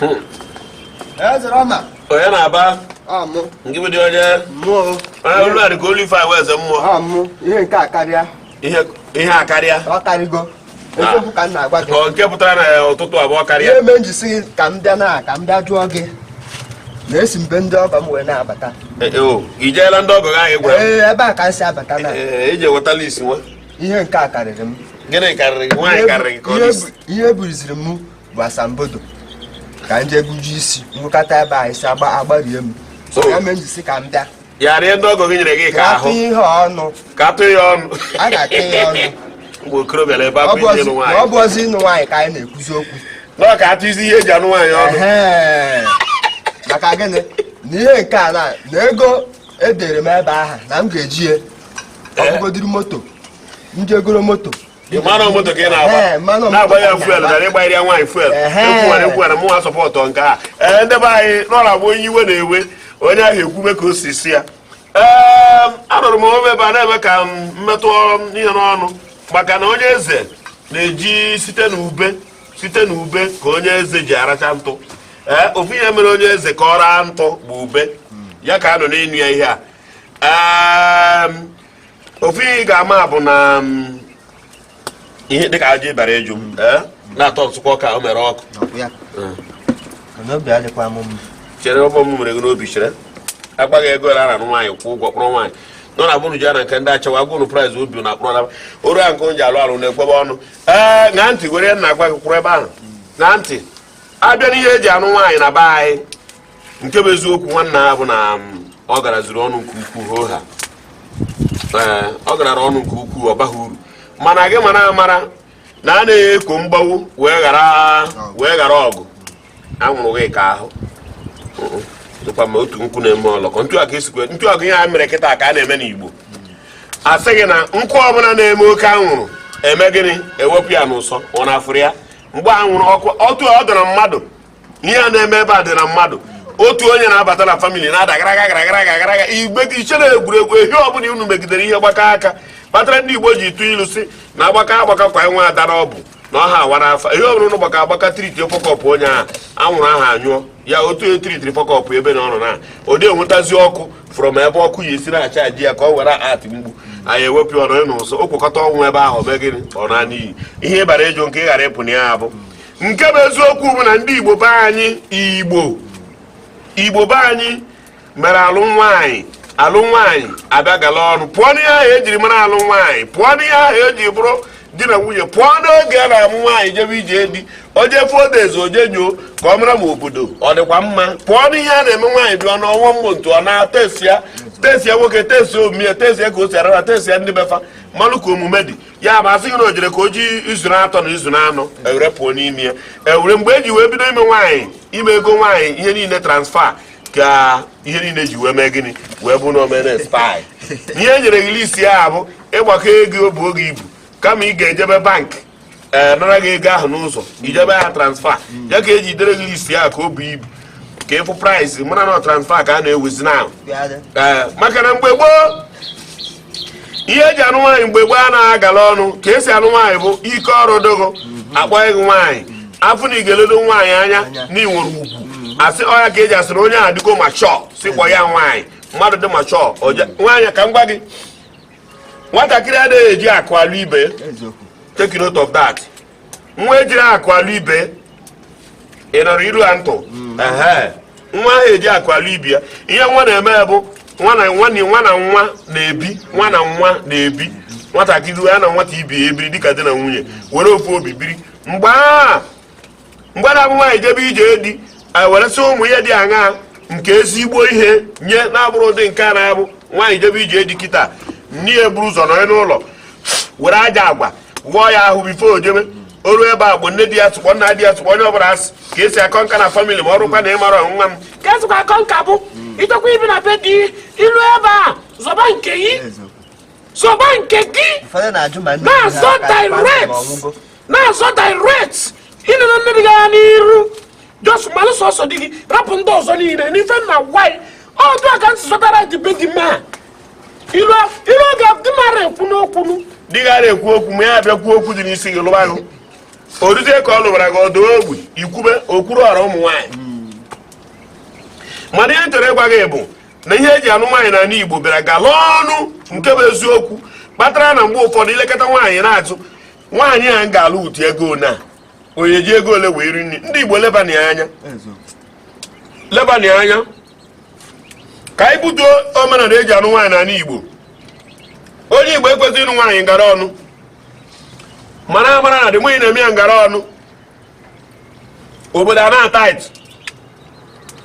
Eze Roma. Onye na-aba? Ọ mụ. Nke bụ dị onye? Mụ. Onye olu a dị ka olu ife ahụ eze mmụọ. Ọ mụ. Ihe nke a karịa. Ihe a karịa. Ọ karịgo. Eziokwu ka m na-agwa gị. Ọ nke pụtara na ụtụtụ abụọ karịa. Ihe mere m ji sị gị ka m bịa na ka m bịa jụọ gị na esi m be ndị ọgọ m wee na-abata. Ee, o i jeela ndị ọgọ gị ahụ ị gwara m? Ee, ebe a ka m si abata na. Ee, iji ewetala isi nwa. Ihe nke a karịrị m. Gịnị karịrị gị? Nwaanyị karịrị gị ka ọ dị isi? Ihe eburiziri m bụ asambodo ka m jee gbuju isi ngwụkọta ebe a isi agbarie m. Ya mere m ji sị ka m bịa. Ya rie ndị ọgọ gị nyere gị ka ahụ. Ka atụ ihe ọnụ. Ka atụ ya ọnụ. A ga-atụ ya ọnụ. Mgbe okorobịa na ebe abụ ije ịnụ nwaanyị. Ọ bụ ọzọ ịnụ nwaanyị ka anyị na-ekwuzi okwu. Na ka atụ isi ihe eji anụ nwaanyị ọnụ. Maka gịnị? Na ihe nke a na ego edere m ebe ahụ na m ga-eji ya ọ bụgodiri moto m jegoro moto. Mmanụ moto ka ị na-agba na-agba ya fuel gara ịgbanyere ya nwaanyị fuel. Ekwuwara ekwuwara mụnwa support nke a. Ee, ndị be anyị n'ọra bụ onye iwe na-ewe onye ahụ ekwube ka o si si ya. Ee, anụrụ m onwe ebe a na-eme ka m mmetụ ihe n'ọnụ maka na onye eze na-eji site n'ube site n'ube ka onye eze ji aracha ntụ. Ee, ofu ihe mere onye eze ka ọ raa ntụ bụ ube ya ka a nọ n'enu ya ihe a. Ee, ofu ihe ị ga-ama bụ na ihe dịka ajọ ịbara ịjụ m na-atọ nsụkwa ọka o mere ọkụ. Chere ọbọ m mere gị n'obi chere agbaghị ego ara na nwaanyị kwụ ụgwọ kpọrọ nwaanyị nọ na bụrụ ji na nke ndị achawa agwụnụ price obi na akpụrụ naba oru a nke ji alụ alụ na-ekwebe ọnụ. Ee, ṅaa ntị were nna agwa gị kwụrụ ebe ahụ ṅaa ntị abịa n'ihe eji anụ nwaanyị na be anyị nke bụ eziokwu nwanna ha bụ na ọ gara zuru ọnụ nke ukwuu hoo ha. Ee, ọ garara ọnụ nke ukwuu ọ baghị uru mana gị mara amara na a na-eko mgbawu wee ghara ọgụ anwụrụ gị ka ahụ dịkwa ma otu nkwụ na-eme ọlọkọ ntụ aka esikwe ntụ ọgụ ihe a mere kịta ka a na-eme n'Igbo a sị gị na nkwụ ọbụla na-eme oke anwụrụ eme gịnị ewepụ ya n'ụsọ ọ na-afụrụ ya mgbe anwụrụ ọkụ otu ọ dị na mmadụ ihe a na-eme ebe a dị na mmadụ otu onye na-abata na family na-ada gara gara gara gara gara igbe ichere egwuregwu ehi ọbụla unu megidere ihe gbaka aka kpatara ndị Igbo ji tụ ilu si na agbaka agbaka kwa nwe ada na ọbụ na ọha awara afa ihe ọbụla unu gbaka agbaka triti fọkọpụ onye ahụ anwụrụ ahụ anyụọ ya otu e tritiri fọkọpụ ebe na ọrụ na ụdị enwetazi ọkụ from ebe ọkụ ya esi na-acha ji ya ka ọ were atị mgbu anyị ewepụ ọnụ na ụsọ o kwekọta ọnwụ ebe ahụ mee gịnị ọ na n'iyi ihe ịbara ịjụ nke ị ghara ịpụ na ya bụ nke bụ eziokwu bụ na ndị Igbo be anyị Igbo be anyị mere alụ nwaanyị abịa gala ọnụ pụọ n'ihe ahụ ejiri mara alụ nwaanyị pụọ n'ihe ahụ eji bụrụ di na nwunye pụọ n'oge a na-amụ nwaanyị jebe ije di oje fodez oje nyoo ka ọ mara ma obodo ọ dịkwa mma pụọ n'ihe a na-eme nwaanyị bịa n'ọnwa mmụ ntu ọ na-tesia tesia nwoke tesia omume tesia ka o si arara tesia ndị befa mmanụ ka omume dị ya bụ asị gị na o jere ka o ji izu na-atọ na izu na-anọ ewere pụọ n'ime ya ewere mgbe eji wee bido ime nwaanyị ime ego nwaanyị ihe niile transfer ka ihe niile ji wee mee gịnị wee bụ na omene spy ihe e nyere gị lisi ya bụ ịgbakọ ego bụ oge ibu kama ị ga-ejebe bank ee nara gị ego ahụ n'ụzọ ijebe ya transfer ya ka eji dere gị lisi ya ka o bu ibu ka ịfụ price mara na transfer ka a na-ewezi na ee maka na mgbe gboo ihe eji anụ nwaanyị mgbe gboo a na-agala ọnụ ka esi anụ nwaanyị bụ ike ọrụ dogo akpọ gị nwaanyị afụ na ị ga-eledo nwaanyị anya na ị nwere ugwu asị ọya ka eji asịrị onye ahụ adịgo ma chọọ si kpọ ya nwaanyị mmadụ dị ma chọọ nwaanyị ka m gwa gị nwatakịrị adịghị eji akụ alụ ibe take note of that nwa ejiri akụ alụ ibe ị nọrọ iru ha ntụ nwa ahụ eji akụ alụ ibe ya ihe nwa na-eme bụ nwa na nwa na-ebi nwa na nwa na-ebi nwatakịrị ya na nwata ibe ya ebiri dịka di na nwunye were ofu obi biri mgbe na-abụ nwaanyị jebe ije di weresị ụmụ ihe dị aṅaa nke ezigbo ihe nye na-abụrụ ụdị nke a na-abụ nwaanyị jebe ije di kịta nne ya buru ụzọ nọnye n'ụlọ were aja agwa gwọọ ya ahụ bifo ojebe o ruo ebe a bụ nne di ya tụkpọ nna di ya tụkpọ onye ọbụla asị ka esi akọ nka na famili ma ọrụkwa na ịmara nwa m ka esikwa akọ nka bụ ịchọkwa ibi na be di ilu ebe a zọba nke gị zọba nke gị na-azọ direct na-azọ direct ịnene nne gị anya n'iru just malụ sọsọ di gị rapụ ndị ọzọ niile n'ife nna gwa ọdụ aka ntị zọtara dị be di ma ilu oge di mara ekwu n'okwunu di gị ara ekwu okwu ma ya abịa kwuo okwu dị n'isi gị lụba gị Oruzie ka ọ lụbara gị ọdụ ogbi ikwube okwuru ọra ụmụ nwaanyị. Mana ihe m chọrọ ịgwa gị bụ na ihe eji anụ nwaanyị n'ala Igbo bịara gala ọnụ, nke bụ eziokwu kpatara na mgbe ụfọdụ ilekọta nwaanyị na-atụ nwaanyị a ga-alụ ụtụ ego na onye ji ego ole wee ri nri. Ndị Igbo, lebani anya, lebani anya ka anyị butuo omenala eji anụ nwaanyị n'ala Igbo. Onye Igbo ekwesịghị ịnụ nwaanyị ngara ọnụ, mara amara na dị nwunye na-eme ya ngara ọnụ. Obodo a na-atight,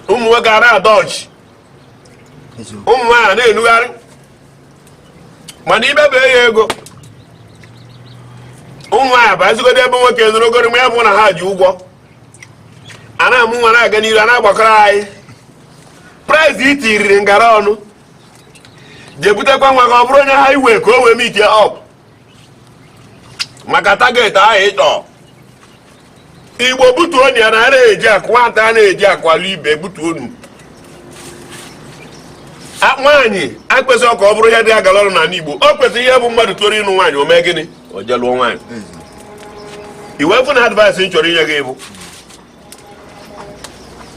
ụmụ nwoke a na-ada ọchị, ụmụ nwaanyị na-enugharị, mana ibebe ya ego, ụmụ nwaanyị bụ ezigbodo ebe nwoke nụrụgoro ya bụ na ha ji ụgwọ a na-amụ nwa na-aga n'iru, a na-agbakọrọ anyị price itiriri ngara ọnụ, jebutekwa nwa ka ọ bụrụ onye highway ka o wee meet up maka target ahụ ịchọ. Igbo, butuo ya na a na-eji akụ nwata, a na-eji akụ alụ ibe. Butuonu nwaanyị akwesịghị ka ọ bụrụ ihe dị agala ọrụ n'ala Igbo. O kwesịrị ihe bụ mmadụ toro ịnụ nwaanyị, o mee gịnị? O jee lụọ nwaanyị. Iwe fụ na advice m chọrọ inye gị bụ,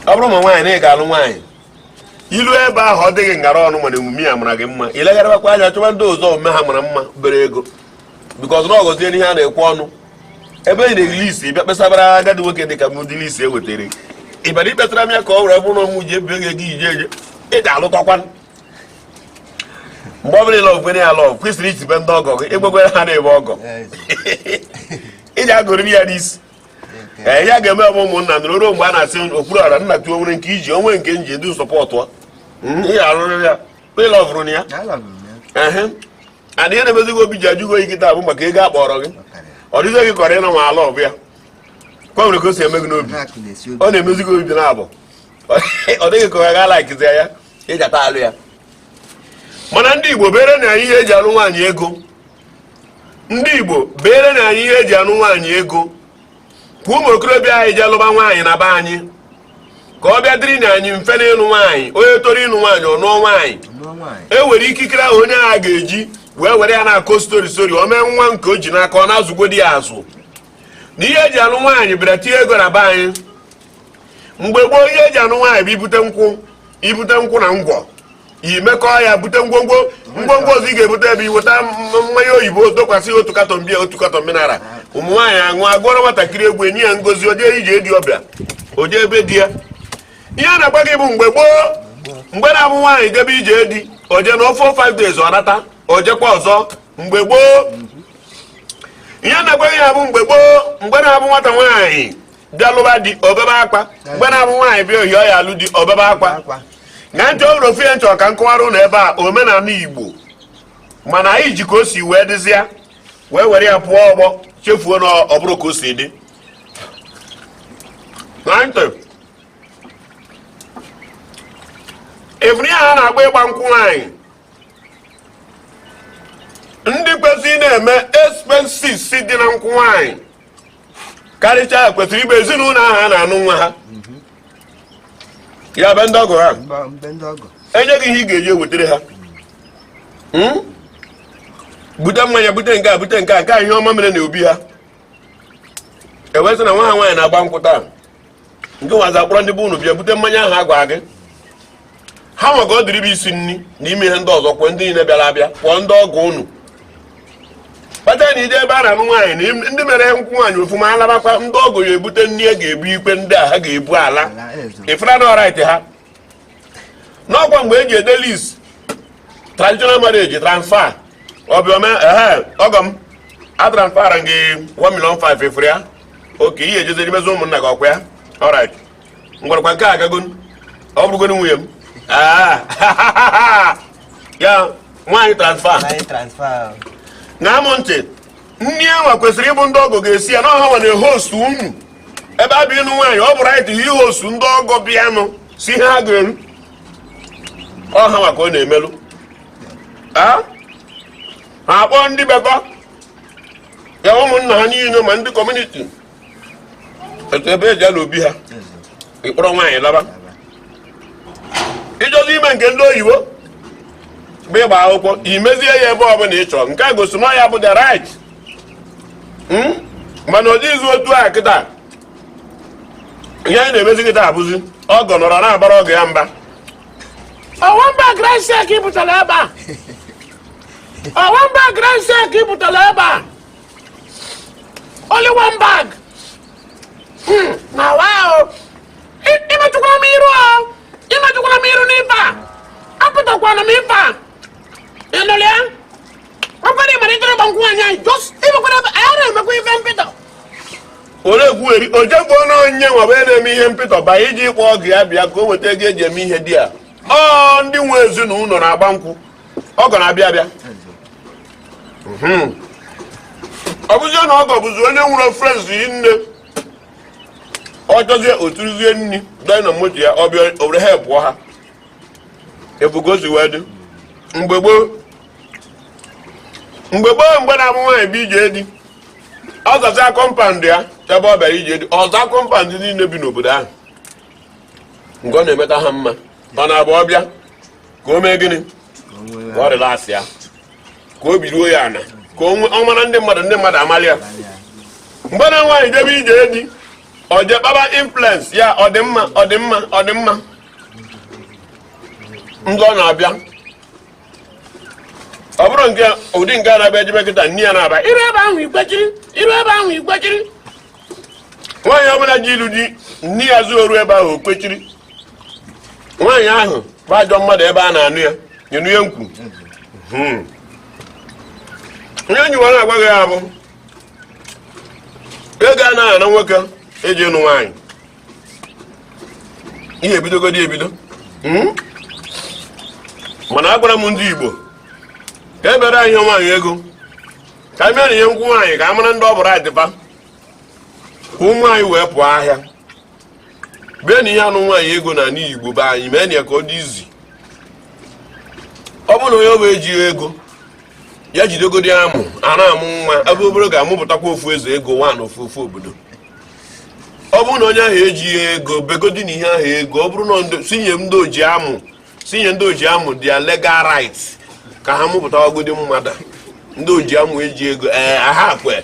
ọ bụrụ ma nwaanyị na ị ga-alụ nwaanyị, ilu ebe ahụ ọ dịghị ngara ọnụ, mana omume ya mara gị mma, ilegharịbakwa anya chọba ndị ọzọ omume ha mara mma bere ego, because na ọgọzie n'ihe a na-ekwe ọnụ ebe ị na-erili isi bịa kpesabara agadi nwoke dị ka m ụdịrị isi e wetara ịbara ikpesara m ya ka ọ were bụrụ na ụmụ ji ebi ego ego ije eje ị ga-alụtakwa. Mgbe ọ bụla ịlọ kwere ya lọ, kwesịrị itibe ndị ọgọ gị egbekwere ha na-ebe ọgọ iji agụrịrị ya n'isi. Ee, ya ga-eme ọbụ ụmụnna nụrụ ruo mgbe a na-asị okpuru ọra nna tuo nwere nke iji onwe nke nji edu support ị arụrịrị ya ịlọvụrụ na ya. Ehe, ana ihe na-emezi gị obi ji ajụ gị oyi kịta bụ maka ego a kpọrọ gị. Ọ dịghị gị kọrọ ịnọ nwa ala ọbịa kwa nwere ka o si eme gị n'obi, ọ na-emezi gị obi na-abụ ọ dịghị ka ọ ga laikizi ya ịjata alụ ya. Mana ndị Igbo, bere na anyị ihe eji alụ nwaanyị ego. Ndị Igbo, bere na anyị ihe eji alụ nwaanyị ego, ka ụmụ okorobịa anyị jee lụba nwaanyị na be anyị, ka ọ bịa dịrị na anyị mfe n'ịlụ nwaanyị. Onye toro ịlụ nwaanyị, ọ nụọ nwaanyị. E nwere ikikere ahụ onye agha ga-eji wee were ya na-akọ story story, o mee nwa nke o ji n'aka, ọ na-azụgodi ya azụ. Na ihe eji alụ nwaanyị bịara tinye ego na be anyị. Mgbe gboo, ihe eji alụ nwaanyị bụ ibute nkwụ, ibute nkwụ na ngwọ, imekọọ ya, bute ngwongwo ngwongwo ọzọ ị ga-ebute ebe iweta mmanya oyibo, dokwasị otu carton biya, otu carton mineral, ụmụ nwaanyị aṅụ, agụọrọ nwatakịrị egwu, enye ya ngozi, oje ije di ọbịa, oje ebe di ya. Ihe a na-agba gị bụ mgbe gboo, mgbe na-abụ nwaanyị jebe ije di, oje na ofo 5 days, ọ nata, ojekwa ọzọ. Mgbe gboo, ihe a na-agwa gị ya bụ mgbe gboo, mgbe na-abụ nwata nwaanyị bịa lụba di, obebe akwa. Mgbe na-abụ nwaanyị bịa ohi ọya alụ di, obebe akwa. Na ntị ọ bụrụ ofu ihe nchọ ka m kọwara ụlọ ebe a, omenala Igbo, mana anyị ji ka o si wee dịzịa wee were ya pụọ ọgbọ, chefuo na ọ bụrụ ka o si dị na ntị. Ịfụrụ ihe a na-agba ịgba nkwụ nwaanyị, ndị kwesịrị na-eme expenses dị na nkwụ nwaanyị karịchaa kwesịrị ịbụ ezinụlọ ahụ a na-anụ nwa ha, ya be ndị ọgọ ha. Enye gị ihe ị ga-eji ewetara ha, Bute mmanya, bute nke a, bute nke a, nke a, ihe ọma mere na obi ha ewesị na nwa ha nwaanyị na-agba nkwụ taa. Nke nwazi akpọrọ ndị bụ unu bịa bute mmanya ahụ a gwara gị ha nwa ka ọ dịrị bụ isi nri na ime ihe ndị ọzọ kwuo, ndị niile bịara abịa kwụọ ndị ọgọ unu kpata na ije ebe a na-anụ nwaanyị na ndị mere nkwụ nwaanyị ofuma alabakwa, ndị ọgọ ya ebute nri e ga-ebu ikpe ndị a ha ga-ebu ala ifra na ọrait ha n'ọkwa. Mgbe eji ede list traditional marriage transfer, ọbịa ehe ọgọ m atransfera gị 1 million 5 efere ya oke ihe ejezeri mezi ụmụnna gị ọkwa ya. Alright, ngwarakwa nke a agagon, ọ bụrụgonu nwunye m. Ah, ya nwaanyị transfer. Na amụ ntị, nni anwa kwesịrị ịbụ ndị ọgọ ga-esi ya na ọha nwa na-ehost unu ebe a bụ ịnụ nwaanyị. Ọ bụ right ihost ndị ọgọ bịanụ si ihe ha ga-eru, ọha nwa ka ọ na-emelụ. Ha akpọ ndị bekọ ya, ụmụnna ha niile ma ndị community etu ebe eji ala obi ha ịkpọrọ nwaanyị laba. Ịchọzi ime nke ndị oyibo bụ ịgba akwụkwọ, imezie ya ebe ọbụla ị chọrọ. Nke a gosi na ya bụ the right. Mana ọ dịghịzi otu a kịta. Ihe anyị na-emezi kịta abụzi ọgọ nọrọ na-abara ọgọ ya mba. Ọ one bag rice ka ị pụtara ebe a? Ọ one bag rice ka ị pụtara ebe a? Only one bag. Na wa o. Imetụkwala m iru o, imetụkwala m iru n'ife a. Apụtakwana m ife a. Ị nụrụ ya? Ọkwara ị malitere ịgba nkwụ anyị just imekwara ebe anyị na-emekwa ife mpịtọ. Olekwugheri ojegbuo na onye nwa wee na-eme ihe mpịtọ banye iji ịkpọ ọgụ ya bịa ka o weta ego eji eme ihe dị a. Ọ ndị nwe ezinụlọ na-agba nkwụ, ọgọ na-abịa abịa. Ọ bụzie na ọgọ bụzi onye nwere friends yi nne, ọ chọzie oturuzie nni dọọ na moto ya, ọ bịa o were ha pụọ ha ebugosi wee dị. Mgbe gboo, mgbe gboo, mgbe na-abụ nwaanyị bụ ije di, ọ zacha compound ya ebe ọ bịara ije di, ọza compound niile bi n'obodo ahụ nke ọ na-emeta ha mma. Ọ na-abụ ọbịa ka o mee gịnị? Ka ọ relax ya, ka o biruo ya ana, ka ọ mara ndị mmadụ, ndị mmadụ amali ya. Mgbe na nwaanyị jebe ije di, ọ je kpaba influence ya, ọ dị mma, ọ dị mma, ọ dị mma. Ndị ọ na-abịa, ọ bụrụ nke ụdị nke a na-abịa ejebe kịta, nne ya na-aba. Iru ebe ahụ ikwechiri, iru ebe ahụ ikwechiri. Nwaanyị ọbụla ji ilu di, nne ya zuo oru ebe ahụ, o kwechiri. Nwaanyị ahụ bụ ajọ mmadụ ebe a na-anụ ya nyenu ihe nkwu. Ihe nyiwa na-agwa gị ya bụ ego anaghị ana nwoke eji ịnụ nwaanyị. Ihe ebidogodi ebido. Mana agwara m ndị Igbo ka e bere anyị nwaanyị ego, ka a bịa na ihe nkwụ nwaanyị, ka a mara ndị ọ bụrụ adịba, ka ụmụ anyị wee pụọ ahịa bịa na ihe anụ nwaanyị ego na ala Igbo be anyị mee na ya ka ọ dị izi. Ọ bụrụ na onye ọ bụ ejighị ego ya jidegodi amụ a na-amụ nwa ebe obere ga-amụpụtakwa ofu eze ego nwa na ofu ofu obodo. Ọ bụrụ na onye ahụ ejighị ego, begodi na ihe ahụ ego, ọ bụrụ na sinye ndị oji amụ, sinye ndị oji amụ their legal rights ka ha mụpụtawagodi mmadụ. Ndị oji amụ eji ego, ee, aha kwe,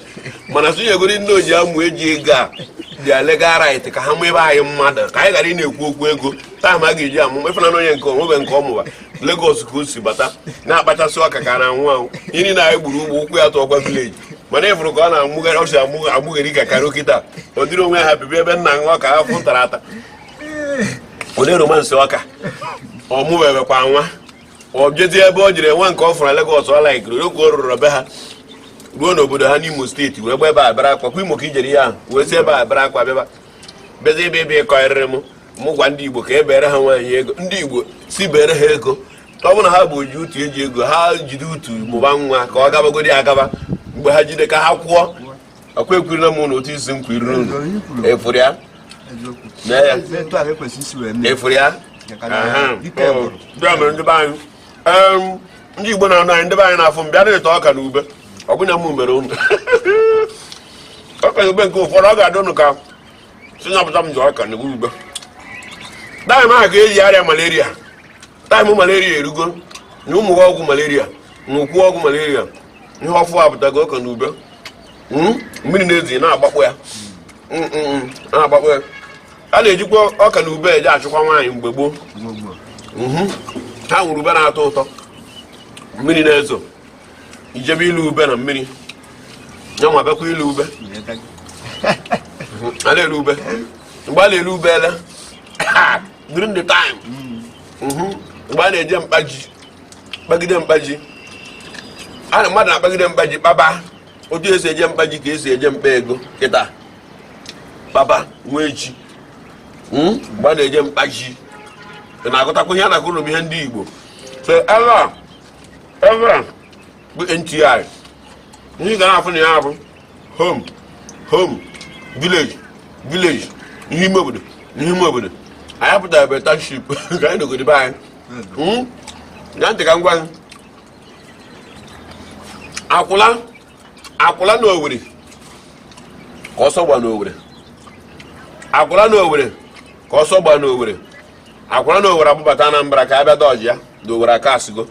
mana sinyegodi ndị oji amụ eji ego a their legal right ka ha mụ ebe anyị mmadụ, ka anyị ghara ị na-ekwu okwu ego taa ma a ga-eji amụ. Efena na onye nke onwebe nke ọ mụba Lagos ka o si bata na-akpachasị ọka ka na-anwụ anwụ iri na anyị gburu ugbo ụkwụ ya tụọkwa village, mana ịfụrụ ka ọ na-amụgharị, ọ si amụgheri ka karaoke taa. Ọ dịrị onwe ha bibi ebe nna ṅụọ ka ha fụ tara ata onye romance ọka ọ mụbebekwa nwa. Ọ jezie ebe o jere nwa nke ọ fụrụ na Lagos, ọ laikiri ka o ruru be ha ruo n'obodo ha n'Imo steeti wee gba ebe a bịara akwa kwa Imo ka ijere ya ahụ wee si ebe a bịara akwa bịaba bịazi ebe ebe ịkọrịrị m mụ gwa ndị Igbo ka e bere ha nwaanyị ego. Ndị Igbo si bere ha ego. Ọ bụrụ na ha bụ oji utu eji ego ha jide utu mụba nwa ka ọ gabagodi agaba mgbe ha jide ka ha kwụọ ọkwa. Ekwirila m na otu isi m kwiriri unu efuru ya mee ya. Etu a ka ekwesị isi wee mee. Efuru ya. Maka na ike gwụrụ. Bịa mere ndị be anyị, ndị Igbo na-anụ anyị, ndị be anyị na-afụ m, bịa na-ete ọka na ube. Ọ bụna mụ mere unu ọka na ube nke ụfọdụ, ọ ga-adị unu ka si napụta m ji ọka na ube. Time ahụ ka eji arịa malaria, time malaria erugo na ụmụ ọgwụ malaria na ụkwụ ọgwụ malaria ihe ọfụ apụtago. Ọka na ube, mmiri na-ezi na-agbakpọ ya, na-agbakpọ ya. A na-ejikwa ọka na ube eje achụkwa nwaanyị mgbe gboo. Gbogbo. Ha nwere ube na-atọ ụtọ, mmiri na-ezo, ijebe ilu ube na mmiri ya nwa bịakwa ilu ube. A na-elu ube mgbe a na-elu ube ele during the time. Mgbe a na-eje mkpaji kpagide mkpaji a na mmadụ na-akpagide mkpaji kpaba otu esi eje mkpaji ka esi eje mkpa ego kịta kpaba nwee ji. Mgbe a na-eje mkpaji, ị na-agụtakwa ihe a na-akụrụ m ihe ndị Igbo. So ebe a, ebe a bụ NTI, ihe ị ga na-afụ na ya bụ home, home, village, village, ihe ime obodo, ihe ime obodo. Anyị apụtara ebe township ka anyị nọgodi be anyị. Ya ntị ka m gwa gị, akwụla akwụla na Owerri ka ọsọ gba n'Owerri, akwụla na Owerri ka ọsọ gba n'Owerri, akwụla na Owerri agbabata Anambra ka a bịa dọji ya na Owerri aka asịgo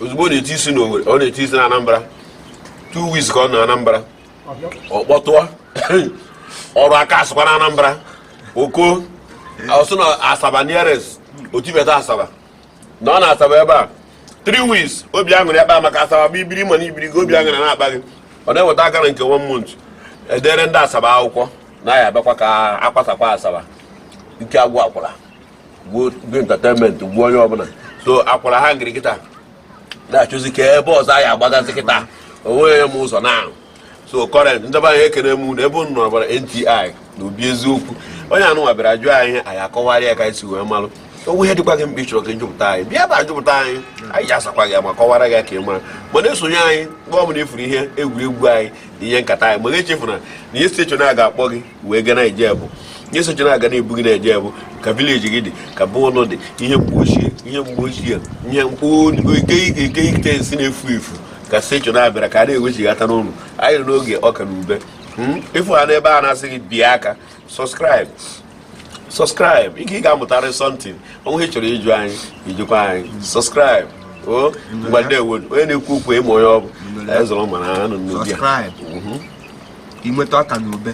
ozugbo. Ọ na-eti isi n'Owerri, ọ na-eti isi na Anambra. 2 weeks ka ọ nọ Anambra. Ọ kpọtụọ ọrụ aka asụkwa na Anambra oko ọsụ na Asaba nearest otibeta Asaba na ọ na-Asaba ebe a 3 weeks. Obi aṅụrị akpa maka Asaba bụ ibiri, mana ibiri gị obi aṅụrị na-akpa gị. Ọ na-eweta aka na nke one month, edere ndị Asaba akwụkwọ na ya abịakwa ka akwasakwa Asaba ike agwụ akwụla gbuo entertainment, gbuo onye ọbụla. So akwụla ha ngiri kịta na-achọzi ka ebe ọzọ anyị agbagazi kịta onweghị m ụzọ na. So current ndị be anyị, ekene m unu ebe unu nọrọ bara NTI na obi eziokwu. Onye anụnwa bịara jụọ anyị, anyị akọwara ya ka anyị si wee malụ onwe ihe dịkwa gị mkpa. Ịchọrọ ka njụpụta anyị, bịa ebe a jụpụta anyị, anyị ji asakwa gị ma kọwara gị ka ị mara. Mana esonye anyị mgbe ọbụla ifuru ihe egwuregwu anyị na ihe nkata anyị. Mana echefuna na ihe station a ga-akpọ gị wee gaa na-eje bụ ihe station a ga na-ebu gị na-eje bụ ka village gị dị, ka be ụlọ dị, ihe mgbe ochie, ihe mgbe ochie, ihe mkpu eke ike nsị na-efu efu ka station a bịara ka a na-ewechighata n'ụlọ anyị nọ n'oge ọka na ube. Ịfụ ha n'ebe a na-asị gị bịa aka subscribe, subscribe ike ị ga-amụtarị something. Onwe ihe chọrọ ịjụ anyị, ijikwa anyị subscribe. O ngwa, ndewo. Onye na-ekwu okwu, ịma onye ọ bụ anyị zụrụ mana ha nọ n'obi a. Subscribe inweta ọka na ube.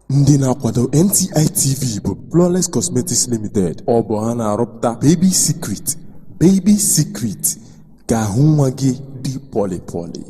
Ndị na-akwado NTI TV bụ Flawless Cosmetics Limited. Ọ bụ ha na-arụpụta Baby Secret. Baby Secret ka ahụ nwa gị dị pọlị pọlị.